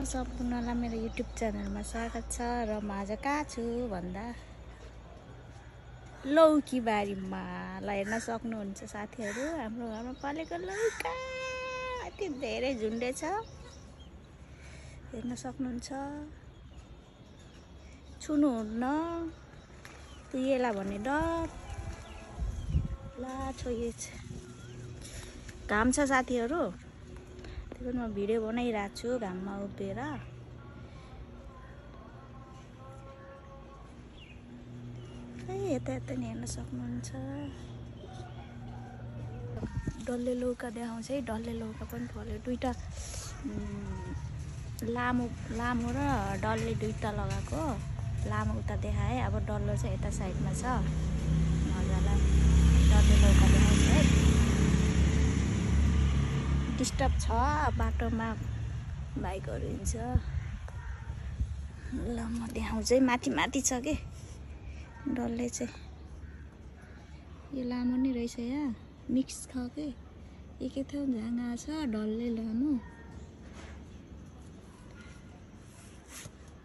सम्पूर्णलाई मेरो युट्युब च्यानलमा स्वागत छ र म आज कहाँ छु भन्दा लौकी बारीमा हेर्न सक्नुहुन्छ साथीहरू। हाम्रो घरमा फलेको लौका यति धेरै झुन्डे छ, हेर्न सक्नुहुन्छ। छुनुहुन्न, पुगेला भन्ने डर ला छोएछ। घाम छ साथीहरू, त्यही म भिडियो बनाइरहेको छु घाममा उभिएर। यता यता नि हेर्न सक्नुहुन्छ। डल्ले लौका देखाउँछ है, डल्ले लौका पनि फल्यो। दुईटा लामो र डल्ले दुईटा लगाएको। लामो उता देखाएँ, अब डल्लो चाहिँ यता साइडमा छ। मजालाई डल्ले लौका देखाउँछ है। डिस्टर्ब छ बाटोमा, बाइकहरू हिँड्छ। ल म देखाउँछु है, माथि माथि छ कि डल्ले चाहिँ। यो लामो नै रहेछ, यहाँ मिक्स छ कि एकै ठाउँ झाँगा छ, डल्ले लामो।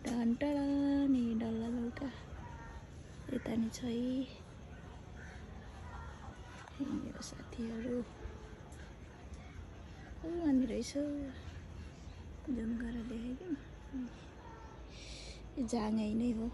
टन्टडा नि डल्ला लौका यता नि छ है मेरो साथीहरू। अनि रहेछ, जुम गरेर देखेँ कि यो झाँगै नै हो।